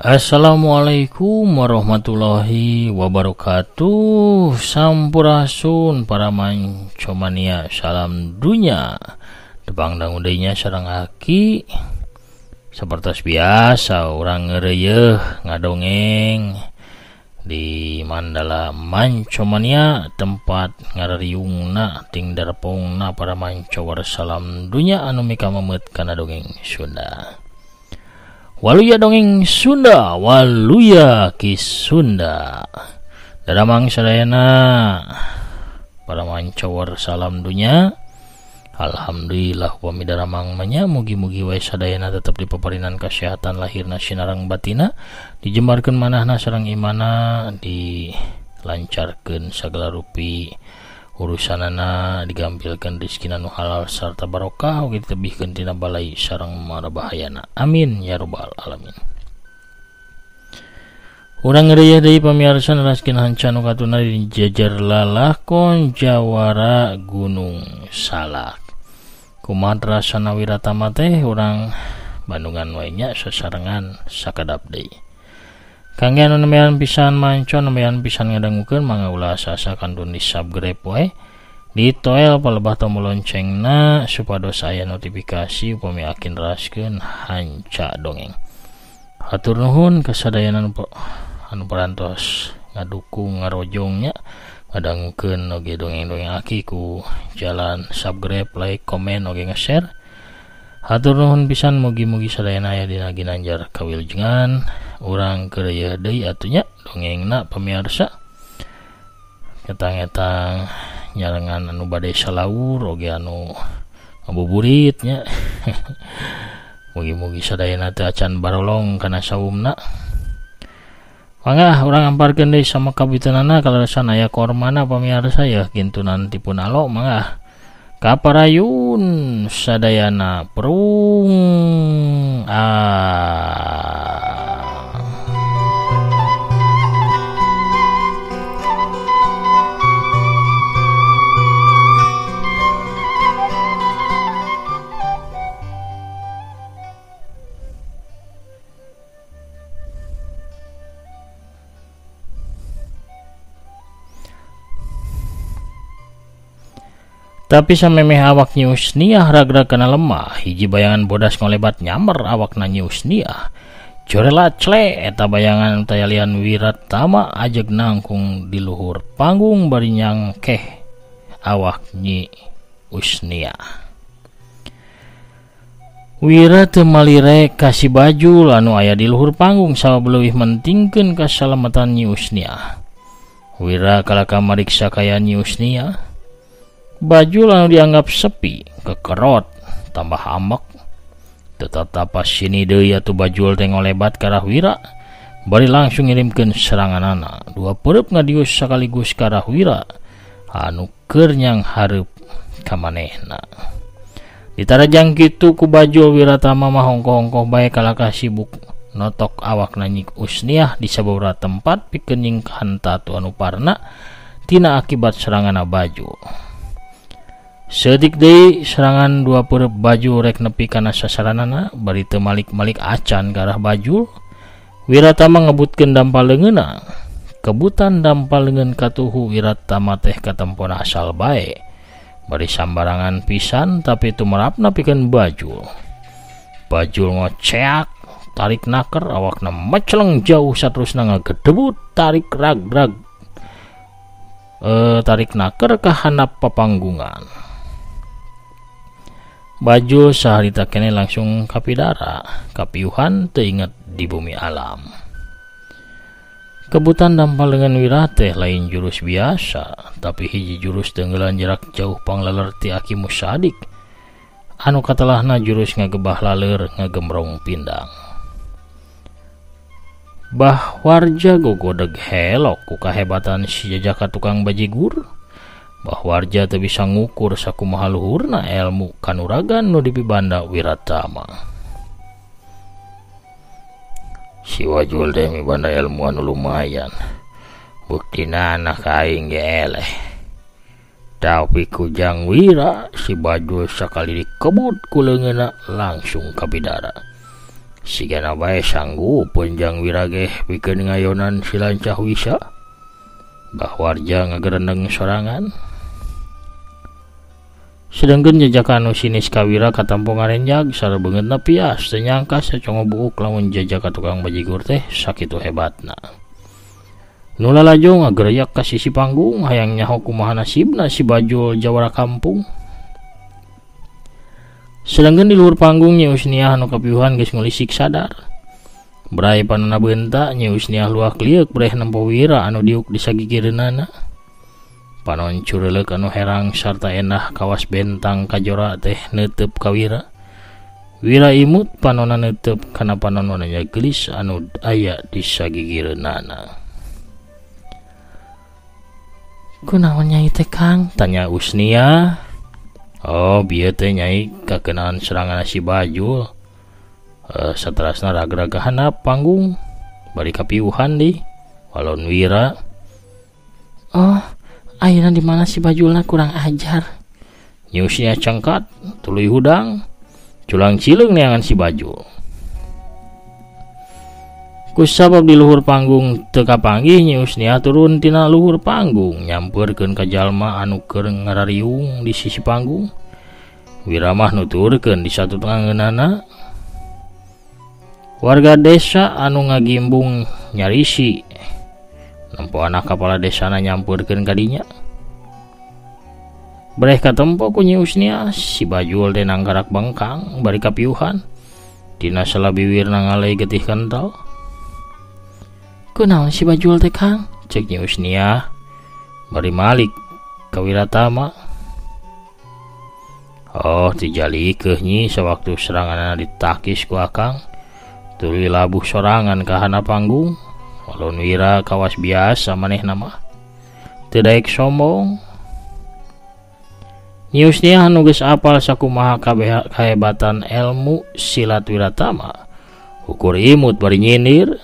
Assalamualaikum warahmatullahi wabarakatuh. Sampurasun para mancomania, salam dunya. Tepang dangu deui nya sareng aki. Sapertos biasa urang ngeureuyeeh ngadongeng di Mandala Mancomania, tempat ngarariungna ting darpongna para mancowar salam dunya anu mikamemeut kana dongeng Sunda. Waluya dongeng Sunda, waluya Ki Sunda. Daramang sadayana para mancowar salam dunya. Alhamdulillah upami daramang manya, mugi-mugi wae sadayana tetep dipaparinan kesehatan lahirna sinarang batina, dijembarkeun manahna sareng imana, dilancarkeun sagala rupi urusanana, digampilkeun rezekina nu halal sarta barokah, ugi ditebihkeun tina balai sareng marabahayana. Amin ya rabbal alamin. Urang ngeureuyeeh deui pamiarsa neraskeun hanca nu katuna di jejer lalakon Jawara Gunung Salak. Kumaha rasana Wiratama teh urang Bandungan wae nya sasarengan sakedap deui. Kangge anu nembean pisan manco, nembean pisan ngadangukeun, mangga ulah asa-asa kantun di subscribe wae, ditoel palebah tombol loncengna supados aya notifikasi upami akin raskeun hanca dongeng. Hatur nuhun kasadayana anu parantos ngadukung ngarojongnya ngadangukeun oge dongeng-dongeng aki ku jalan subscribe, like, komen oge nge-share. Hatur nuhun pisan, mugi-mugi sadayana aya dina ginanjar kawilujengan. Urang keureuyeeh deui atuh nya dongengna pamiarsa. Ketang-etang nyarengan anu bade salaur oge anu ngabuburit nya. Mugi-mugi sadayana teu acan barolong kana saumna. Mangga urang amparkeun deui sama kabitaanana kaleresan aya kormana pamiarsa ya kintunan tipun alo. Mangga kaparayun sadayana prung ah. Tapi samemeh awak Nyi Usniah ragrag kana lemah, hiji bayangan bodas ngolebat nyamber awakna Nyi Usniah. Jorela cle eta bayangan tayalian Wiratama ajeg nangkung di luhur panggung bari nyangkeh awak Nyi Usniah. Wira teu malire ka si Bajul anu aya di luhur panggung sabab leuwih mentingkeun kasalamatan Nyi Usniah. Wira kalaka mariksa kaya Nyi Usniah. Bajul anu dianggap sepi, kekerot, tambah ambek. Tetap tapas sini deui atuh Bajul teh ngolebat ka arah Wira, bari langsung ngirimkeun seranganana. Dua peureub ngadius sakaligus ka arah Wira anu keur nyanghareup ka manehna. Ditarajang kitu ku Bajul, Wiratama mah hongkoh-hongkoh bae kalakah sibuk notok awakna Nyi Usniah di sababaraha tempat pikeun nyingkahan tatu anu parna tina akibat seranganna Bajul. Sedik deui serangan dua peureub Bajul rek nepi kana sasaranana bari teu malik-malik acan ka arah Bajul. Wiratama ngebutkeun dampal leungeunna. Kebutan dampal leungeun katuhu Wiratama teh katempona asal bae. Bari sambarangan pisan tapi tumerapna pikeun Bajul. Bajul ngoceak, tarik naker awakna meceleng jauh saterusna ngagedebut tarik rag-rag. Tarik naker ka handap papanggungan. Bajul saharita kene langsung kapidara, kapiuhan teu inget di bumi alam. Kebutan dampal dengan Wira teh lain jurus biasa, tapi hiji jurus tenggelan jarak jauh pangleler ti Aki Musadik. Anu katelahna jurus ngagebah laleur ngagemrong pindang. Bah warja gogodeg helok ku kahebatan si jajaka tukang bajigur. Bah warja teu bisa ngukur sakumaha luhurna ilmu kanuragan nu dipibanda Wiratama. Si Wajul teh mibanda ilmu anu lumayan. Buktina anak aing ge eleh. Tapi kujang Wira si Bajul sakali dikebut ku leungeunna langsung kapidara. Sigana bae sanggup penjang Wira ge pikeun ngayonan si lancah wisa. Bah Warja ngagerendeng sorangan. Sedengkeun jejaka anu sinis ka Wira katampo ngarenjag sareng beungeutna pias teu nyangka sacongo buuk lamun jejaka tukang bajigur teh sakitu hebatna. Nu lalajo ngagereyak ka sisi panggung hayang nyaho kumaha nasibna si Bajul jawara kampung. Sedangkan di luhur panggung Nyi Usniah anu kapiuhan geus ngulisik sadar. Bray panona beunta Nyi Usniah luah klieuk breh nempo Wira anu diuk di sagigireunana. Panon cureuleuk anu herang sarta endah kawas bentang kajora teh neuteup ka Wira. Wira imut panona neuteup kana panon wananya geulis anu aya di sagigireunana. Kunaon nyai teh Kang? Tanya Usniah. Oh, bieu teh nyai kakenaan serangan si Bajul. Saterasna raga-raga handap panggung bari kapiuhan di walon Wira. Oh, ayeuna di mana si Bajulna kurang ajar. Nyi Usniah cengkat tuluy hudang culang cileung neangan si Bajul. Kusabab di luhur panggung teu kapanggih Nyi Usniah turun tina luhur panggung nyampeurkeun ka jalma anu keur ngarariung di sisi panggung. Wira mah nuturkeun di satutangeunana. Warga desa anu ngagimbung nyarisi nempo anak kepala desana nyampeurkeun ka dinya. Breh katempo ku Nyi Usniah si Bajul teh nanggarak bengkang bari kapiuhan. Dina salabiwirna ngalai getih kental. Kunaon si Bajul teh Kang? Cek Nyi Usniah bari malik ka Wiratama. Oh, tijalikeuh Nyi sawaktu seranganna ditakis ku Akang. Tuluy labuh sorangan ka handap panggung. Walon Wira kawas biasa manehna mah. Teu daek sombong. Nyi Usniah anu geus apal sakumaha kahebatan ilmu silat Wiratama. Ukur imut bari nyindir.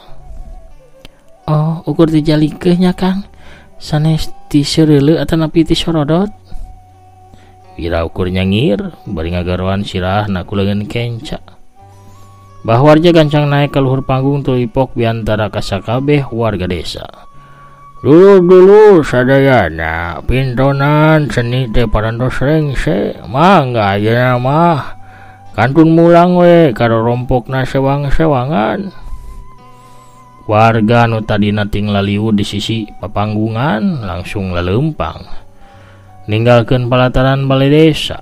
Oh, ukur dijalikeuh nya Kang. Sanes ti seureuleu atanapi ti sorodot. Wira ukur nyangir bari ngagaroan sirahna ku leungeun kenca. Bah Warja gancang naik ka luhur panggung tuluy pok biantara kasakabeh warga desa. Dulur-dulur sadayana pintonan seni teh parantos rengse mangga ayeuna mah kantun mulang we karorompokna sewang-sewangan. Warga nu tadina ting laliwud di sisi papanggungan langsung laleumpang ninggalkeun palataran balai desa.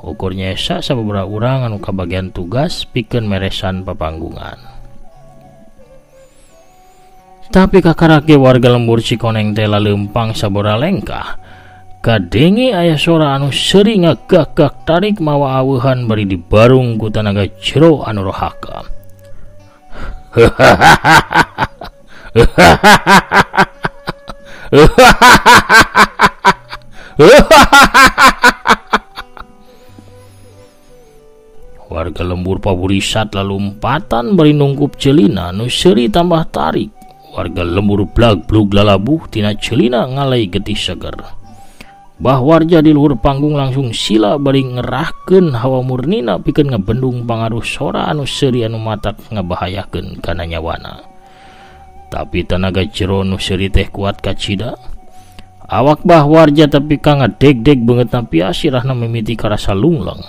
Ukur nyesa sababaraha urang anu kabagian tugas pikeun meresan papanggungan. Tapi kakarake warga lembur Cikoneng teh laleumpang sabaraha lengkah. Kadenge aya sora anu seuri ngagagak tarik mawa aweuhan bari dibarung ku tanaga jero anu rohaka. Warga lembur paburisat lalumpatan bari nungkup celina nu seuri tambah tarik. Warga lembur blag-blug lalabuh tina celina ngalai getih seger. Bah Warja di luhur panggung langsung sila bari ngerahkeun hawa murnina pikeun ngebendung pangaruh sora anu seuri anu matak ngabahayakeun kana nyawana. Tapi tanaga jero nu seuri teh kuat kacida. Awak Bah Warja tapi ka ngadeg-deg beungeutna pias sirahna mimiti karasa lungleng.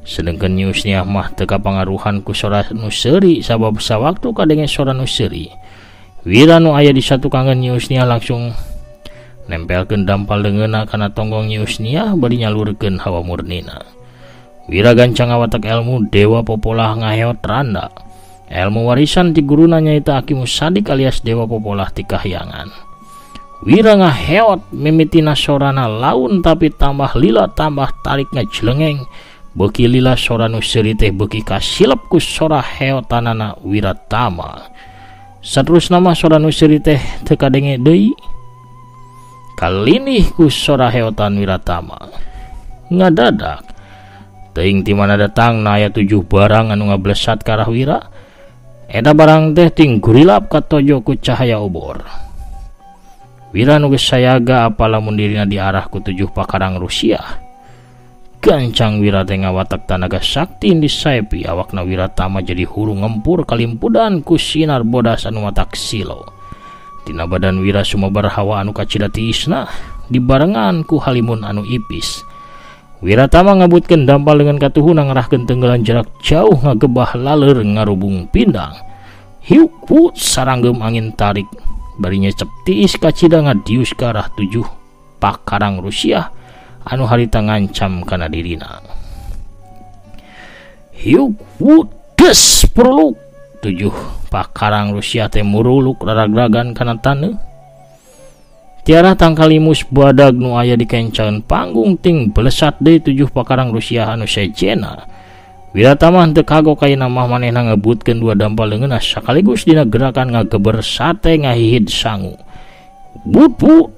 Sedengkeun Nyi Usniah mah teu kapangaruhan ku sora nu seuri sabab sawaktu kadenge sora nu seuri. Wira nu aya di satukangeun Nyi Usniah langsung nempelkeun dampal leungeunna kana tonggong Nyi Usniah bari nyalurkeun hawa murnina. Wira gancang ngawatek ilmu Dewa Popolah ngaheot randa. Ilmu warisan ti guruna nyaeta Aki Musadik alias Dewa Popolah ti Kahyangan. Wira ngaheot mimitina sorana laun tapi tambah lila tambah tarik ngajlengeng. Beuki lila sora nu seuri teh beuki kasilep ku sora heotanana Wiratama. Saterusna mah sora nu seuri teh teu kadenge deui. Kalinih ku sora heotan Wiratama. Ngadadak teuing ti mana datangna aya 7 barang anu ngablesat ka arah Wira. Eta barang teh ting gurilap katojo ku cahaya obor. Wira nu geus sayaga apa lamun dirina diarah ku 7 pakarang Rusia. Gancang Wira teh ngawatak tanaga sakti disaepi awakna Wiratama jadi hurung ngempur kalimpudan ku sinar bodas anu matak silo. Tina badan Wira sumebar hawa anu kacida tiisna dibarengan ku halimun anu ipis. Wiratama ngabutkeun dampal dengan katuhuna ngarahkeun tenggelan jarak jauh ngagebah laleur ngarubung pindang. Hiuk put saranggem angin tarik bari nyecep tiis kacida ngadius ka arah tujuh pakarang Rusia anu harita ngancam kana dirina. Hiuk put des puruluk tujuh pakarang Rusia teh muruluk raragragan kana taneuh. Tiara tangkalimus badag nu aya di kencan panggung ting belesat deui tujuh pakarang Rusia anu sejena. Wiratama henteu kagok kaina mah manehna ngebutkeun dua dampal leungeunna sakaligus dina gerakan ngageber sate ngahihid sangu. But but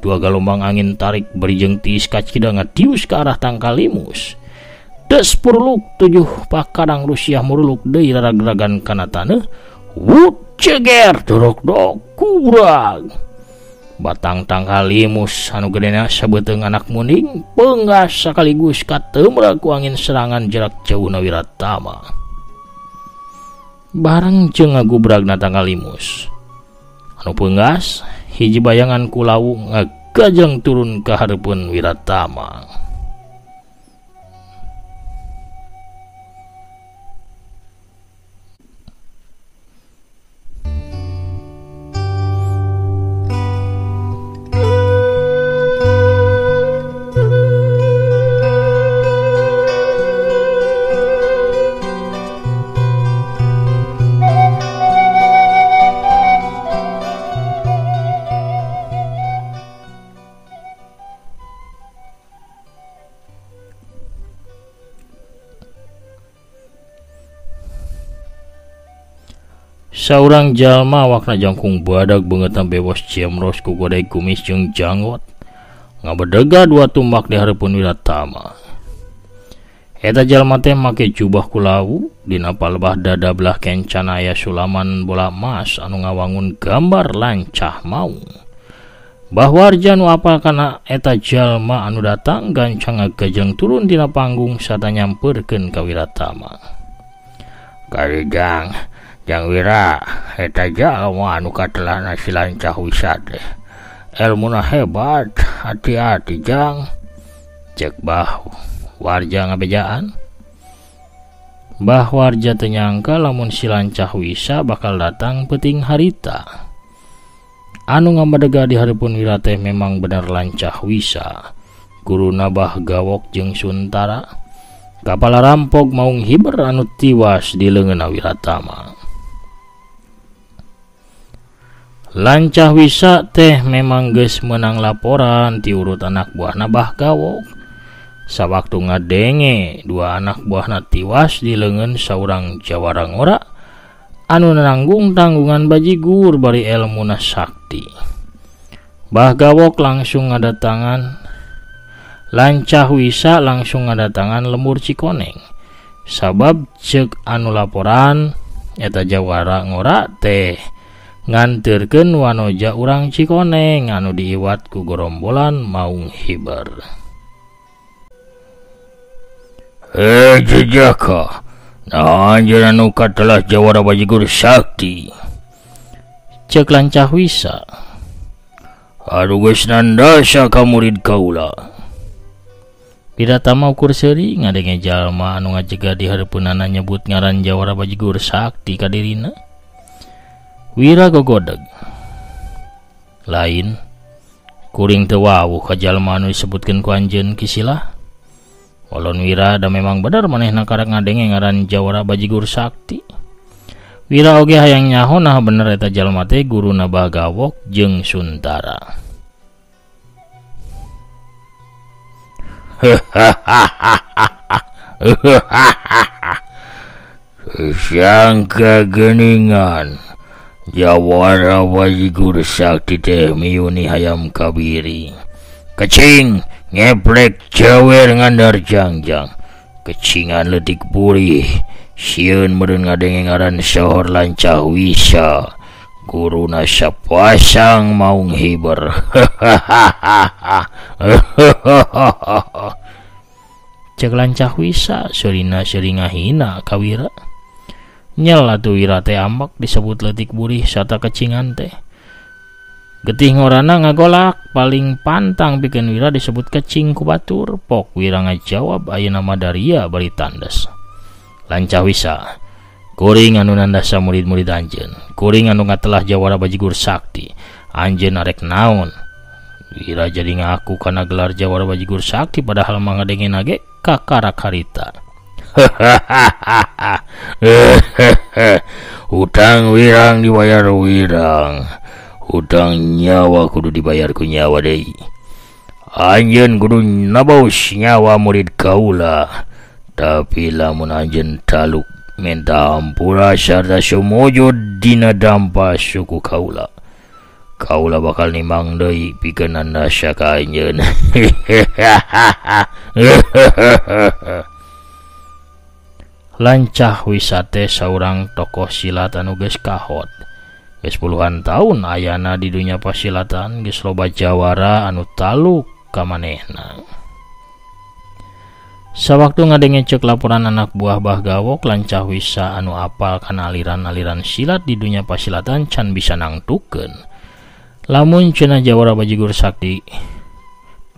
dua galombang angin tarik bari jeung tiis kacida ngadius ka arah tangkalimus. Des puruluk tujuh pakarang Rusia muruluk deui raragragan kana taneuh. Wut ceger dorok-dok kubrag. Batang tangkalimus anu gedena sabeuteung anak muning peunggas sakaligus katemra ku angin serangan jarak jauhna Wiratama. Bareng jeung ngagubragna tangkalimus anu peunggas hiji bayangan kulawu ngagajeng turun ka hareupeun Wiratama. Saurang jalma awakna jangkung badag beungeutna bewos jemros ku godai kumis jeung janggot ngabedega dua tumbak di hareupeun Wiratama. Eta jalma teh make jubah kulawu dina palebah dada belah kencana aya sulaman bola emas anu ngawangun gambar lancah maung. Bah Warja nu apal kana eta jalma anu datang gancang ngagajeng turun dina panggung sarta nyampeurkeun ka Wiratama. Karijang Jang Wira, eta jalma anu katelahna si Lancah Wisa teh. Elmuna hebat, hati-hati Jang. Cek Bah Warja ngabejaan. Bah Warja teu nyangka lamun si Lancah Wisa bakal datang peuting harita. Anu ngamadega di hareupeun Wira teh memang bener Lancah Wisa. Guruna Bah Gawok jeung Suntara. Kapala rampok maung hiber anu tiwas di leungeunna Wiratama. Lancah Wisa teh memang geus meunang laporan ti urut anak buahna Bah Gawok. Sawaktu ngadenge dua anak buahna tiwas di leungeun saurang jawara ngora anu nanggung tanggungan bajigur bari elmuna sakti. Bah Gawok langsung ngadatangan Lancah Wisa langsung ngadatangan lembur Cikoneng. Sabab ceuk anu laporan eta jawara ngora teh nganterkeun wanoja urang Cikoneng anu diiwat ku gorombolan maung hiber. Hei jejaka, nah anjeun anu katelah jawara bajigur sakti. Ceuk Lancah Wisa. Aduh geus nandasa ka murid kaula. Wiratama ukur seuri ngadenge jalma anu ngajega di hareupeunana nyebut ngaran jawara bajigur sakti ka dirina. Wira gogodeg. Lain kuring teu wawuh ka jalma anu disebutkeun ku anjeun Kisilah. Walon Wira da memang bener manehna karek ngadenge ngaran jawara bajigur sakti. Wira oge hayang nyaho nah bener eta jalma teh guruna Bah Gawok jeung Suntara. Sangka geningan jawara bajigur sakti teh miuni hayam kabiri. Kecing ngeplek jawer ngandar jangjang. Kecingan leutik purih sieun meureun ngadenge ngaran sohor Lancah Wisa. Guruna sapasang maung hiber. Cek Lancah Wisa seurina seuri ngahina ka Wira. Nyel atuh Wira teh ambek disebut leutik burih sarta kecingan teh. Getih ngorana ngagolak paling pantang pikeun Wira disebut kecing ku batur. Pok Wira ngajawab ayeuna mah daria bari tandes. Lancah Wisa, kuring anu nandasa murid-murid anjeun, kuring anu ngatelah jawara bajigur sakti, anjeun arek naon? Wira jadi ngaku kana gelar jawara bajigur sakti padahal mah ngadengena ge kakarak harita. Hutang wirang dibayar wirang, hutang nyawa kudu dibayar ku nyawa deui. Anjeun kudu nabaus nyawa murid kaula. Tapi lamun anjeun taluk minta ampura sarta sumujud dina dampa suku kaula, kaula bakal nimang deui pikeun nandasa ka anjeun. Lancah Wisa teh saurang tokoh silat anu geus kahot. Geus puluhan tahun ayana di dunya pasilatan, geus loba jawara anu taluk ka manehna. Sawaktu ngadenge ceuk laporan anak buah Bah Gawok, Lancah Wisa anu apal kana aliran-aliran silat di dunya pasilatan can bisa nangtukeun. Lamun cenah jawara bajigur sakti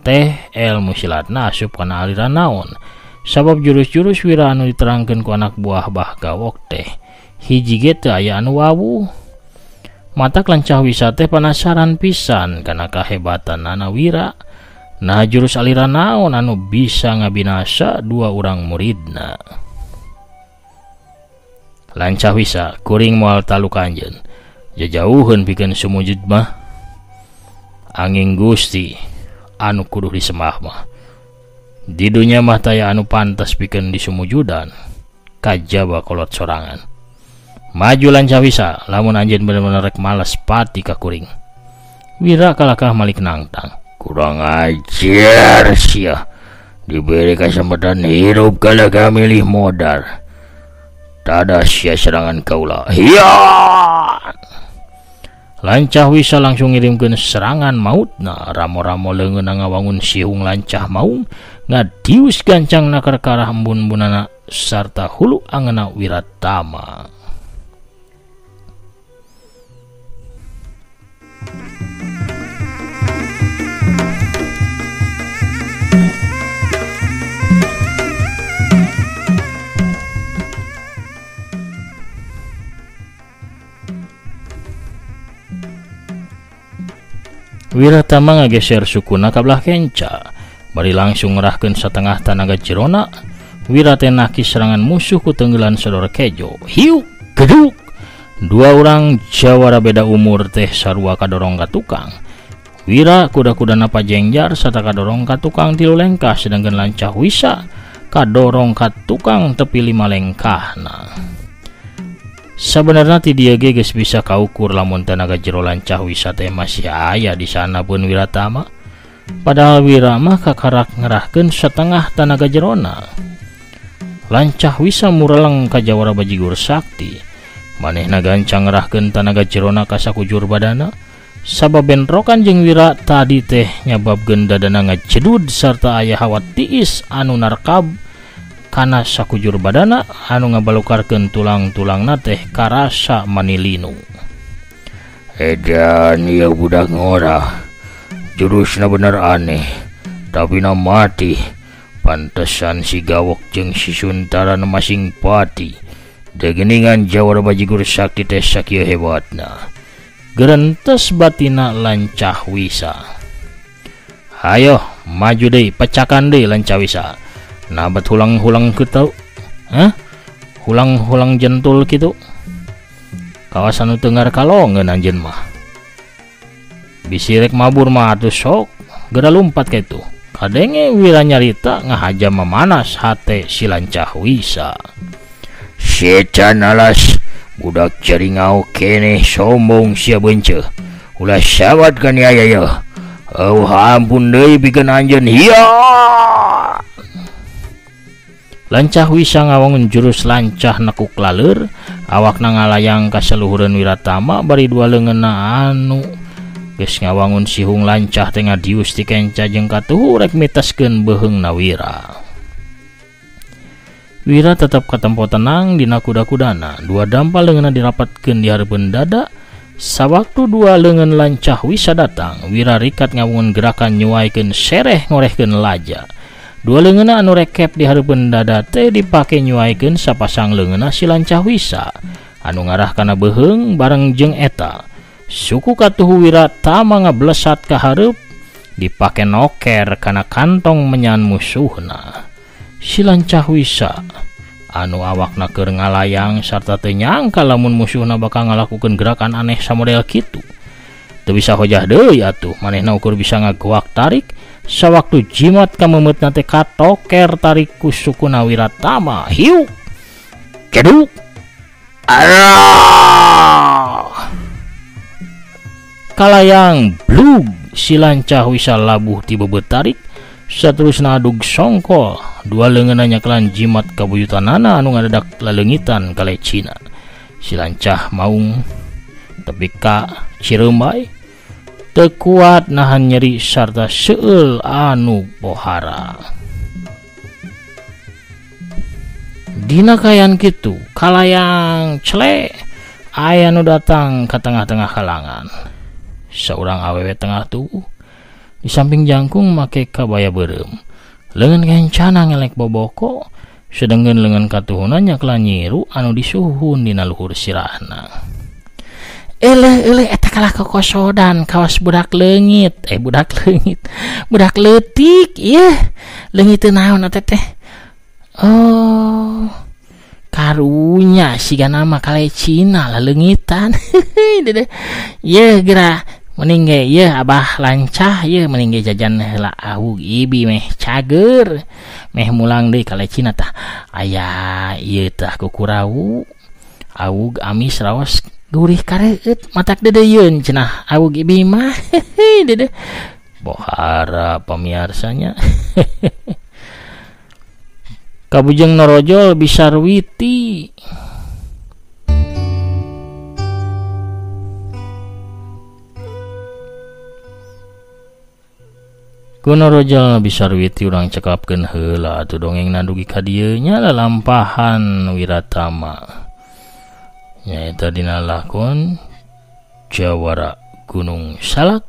teh ilmu silatna asup kana aliran naon? Sabab jurus-jurus Wira anu diterangkeun ku anak buah Bah Gawok teh hiji ge teu aya anu wawuh. Matak Lancah Wisa teh panasaran pisan kana kahebatanana Wira. Nah jurus aliran naon anu bisa ngabinasa dua urang muridna. Lancah Wisa, kuring moal taluk anjeun, jajauheun pikeun sumujud mah. Angin Gusti anu kudu disembah mah. Di dunya mah taya anu pantas pikeun disumujudan, kajaba kolot sorangan. Maju Lancah Wisa, lamun anjeun bener-bener rek malas pati ka kuring. Wira kalakah malik nangtang. Kurang ajar sia, diberi kesempatan hirup kalakah milih modal. Tada sia serangan kaula. Hiya! Lancah Wisa langsung ngirimkeun serangan mautna. Ramo-ramo leungeunna ngawangun sihung lancah maung, ngadius gancangna karkarah embun-embunana sarta hulu angeuna Wiratama. Wiratama ngageser sukuna ka belah kenca, bari langsung ngerahkeun satengah tanaga jerona. Wira teh nakis serangan musuh ku tenggelan sodor kejo. Hiu, geduk. Dua orang jawara beda umur teh sarua kadorong ka tukang. Wira kuda-kudana pajengjar sarta kadorong ka tukang 3 lengkah, sedangkan Lancah Wisa kadorong ka tukang tepi 5 lengkahna. Sabenerna ti dieu ge geus bisa kaukur lamun tanaga jero Lancah Wisa teh masih aya di sana pun Wiratama. Padahal Wira mah kakarak ngerahkeun setengah tanaga jerona. Lancah Wisa mureleng ka jawara bajigur sakti. Manehna gancang ngerahkeun tanaga jerona ka sakujur badana. Sabab bentrokan jeung Wira tadi teh nyababkeun dadana ngajedud sarta aya hawa tiis anu narkab kana sakujur badana anu ngabalukarkeun tulang-tulangna teh karasa manilinu. Edan ieu budak ngora, jurusna bener aneh, tapi na mati. Pantesan si Gawok jeung si Suntara nu masing pati. Degeningan jawara bajigur sakti teh sakieu hebatna. Gerentes batina Lancah Wisa. Hayo maju deui, pecakan deui Lancah Wisa. Nah bet hulang-hulang kitu, hah? Hulang-hulang jentul kitu. Kawasan nu teu kalongeun anjeun mah. Bisi rek mabur mah atuh sok geura lumpat ka itu. Kadenge Wira nyarita ngahaja mamanas hate si Lancah Wisa. Setan alas, budak jaringau keneh sombong sia benceuh. Ulah sawat kan ya ya. Oh ampun deui pikeun anjeun. Hiya! Lancah Wisa ngawangun jurus lancah nekuk laleur, awakna ngalayang ka saluhureun Wiratama bari dua leungeunna anu geus ngawangun sihung lancah teh ngadius ti kenca jeung katuhu rek mitaskeun beuheungna Wira. Wira tetep katempo tenang dina kuda-kudana. Dua dampal leungeunna dirapatkeun di hareupeun dada. Sawaktu dua leungeun lancah wisa datang, Wira rikat ngawungun gerakan nyuaikeun sereh ngorehkeun laja. Dua leungeunna anu rekep di hareupeun dada teh dipake nyuaikeun sapasang leungeunna si lancah wisa anu ngarah kana beuheung bareng jeung eta. Suku katuhu Wira tama ngablesat ka hareup dipake noker kana kantong menyan musuhna. Si lancah wisa anu awakna keur ngalayang sarta teu nyangka lamun musuhna bakal ngalakukeun gerakan aneh samodel kitu. Teu bisa hojah deui atuh, manehna ukur bisa ngagoak tarik sawaktu jimat kamemeutna teh katoker tarik ku sukuna Wiratama. Hiuk ceduk arah kalayang blug si lancah wisa labuh ti bebeut tarik. Saterusna adug songkol dua leungeunna nyakelan jimat kabuyutanana anu ngadadak laleungitan kalecina. Si lancah maung tepi ka Cirembay teu kuat nahan nyeri sarta seueul anu pohara. Dina kayan kitu kalayang cele aya nu datang ka tengah-tengah kalangan. Saurang awewe tengah tubuh di samping jangkung make kabaya beureum. Leungeun kencana ngelek boboko, sedengkeun leungeun katuhuna nyakla nyiru anu disuhun dina luhur sirahna. Eleh eleh eta kalah kokosodan kawas budak leungit, budak leungit, budak leutik ieu. Leungit teu naon atuh teh? Oh, karunya siga nama kalecina laleungitan. Dedeh. Yeuh geura mending ge yeuh abah lancah yeuh mending ge jajan heula awug ibi meh cager meh mulang deui kalecina tah. Aya ieu tah kukurawu awug amis raos gurih kareueut matak deudeuyeun cenah awug ibi mah. Dedeh bohara pamiarsanya. Kabujeng norojol bisarwiti. Kunorojol bisarwiti urang cekapkeun heula atuh dongengna dugi ka dieu nya lalampahan Wiratama. Nyaeta dina lakon Jawara Gunung Salak.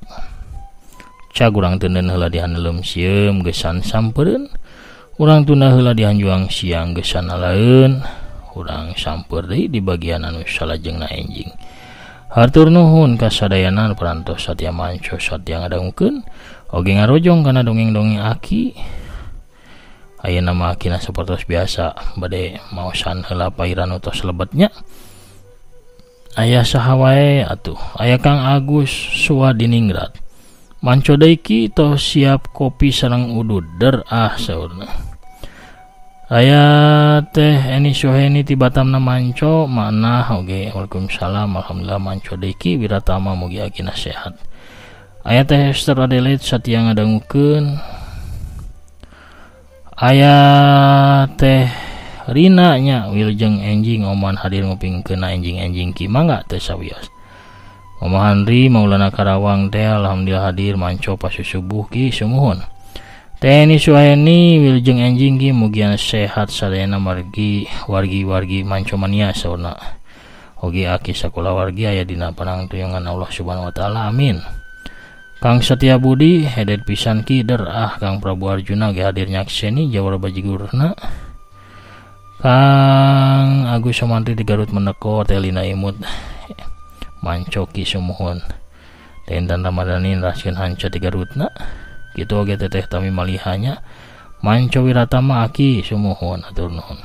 Cag urang teuneun heula dihaneleum sieum geusan sampereun. Urang tunda heula dihanjuang siang geusan alaeun. Urang samper deui di bagian anu salajengna enjing. Hatur nuhun kasadayana parantos satya manco satya ngadangukeun. Oge ngarojong kana dongeng-dongeng aki. Ayeuna mah akina sapertos biasa bade maosan heula pairan tos lebetnya. Aya saha wae atuh? Aya Kang Agus Suwadiningrat. Manco deui ki tos siap kopi sareng udud der ah saurna. Aya teh Eni Suheni ti Batamna manco manah oge. Waalaikumsalam. Alhamdulillah manco deui ki Wiratama mugi akina sehat. Aya teh Esther Adelaide satya ngadangukeun. Aya teh Rina nya wilujeng enjing oman hadir ngupingkeun enjing-enjing ki mangga teh sawios. Mama Handri Maulana Karawang teh alhamdulillah hadir manco pas subuh ki sumuhun. Teh Eni Suhaeni wilujeng enjing ki mugian sehat sadayana margi wargi-wargi manco mania saurna. Oge aki sakulawargi aya dina panangtuyungan Allah Subhanahu wa taala amin. Kang Satya Budi hedet pisan ki der ah Kang Prabu Arjuna ge hadir nyakseni jawara bajigurna. Kang Agus Somantri di Garut Meneko teh Lina Imut mancoki sumuhun. Teh Intan Ramadhani raskeun hanca di Garutna. Kitu oge teteh Tami Malihanya manco Wiratama aki sumuhun atur nuhun.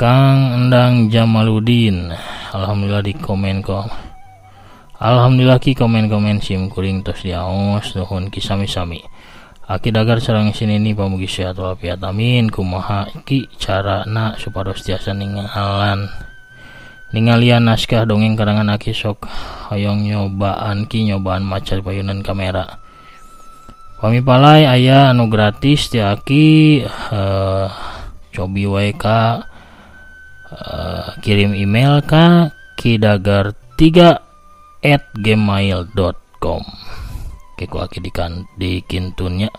Kang Endang Jamaludin alhamdulillah di komen kok. Alhamdulillah ki komen-komen sim kuring tos diaos nuhun ki sami-sami. Aki dagar sareng sinini pamugi sehat walafiat amin. Kumaha ki carana supados tiasa ningalian naskah dongeng karangan aki sok hoyong nyobaan ki nyobaan maca payunan kamera. Pami palai aya anu gratis ti aki cobi wae ka kirim email ka kidagar3@gmail.com. Keku aki dikintunnya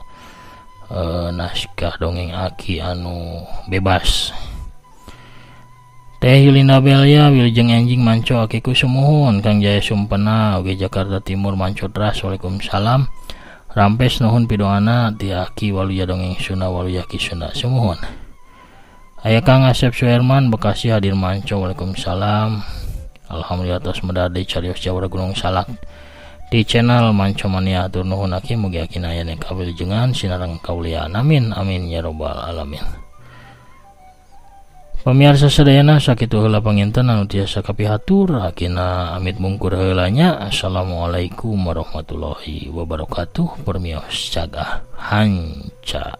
Naskah dongeng Aki anu bebas. Teh Yulinda Belia wilujeng enjing manco Aki sumuhun. Kang Jaya Sumpena oge Jakarta Timur manco teras. Waalaikumsalam. Rampes nuhun pidoana ti Aki waluya dongeng Sunda waluya Ki Sunda sumuhun. Aya Kang Asep Suherman Bekasi hadir manco. Waalaikumsalam. Alhamdulillah atas medade carios Jawara Gunung Salak di channel Manco Mania. Atur nuhun Aki, mugi Aki aya ning kawilujengan sinareng kaulian. Amin amin ya robbal alamin. Pemirsa sadayana sakitu heula panginten anu tiasa kapihatur, akina amit mungkur heula nya. Assalamualaikum warahmatullahi wabarakatuh. Permios cagah hanca.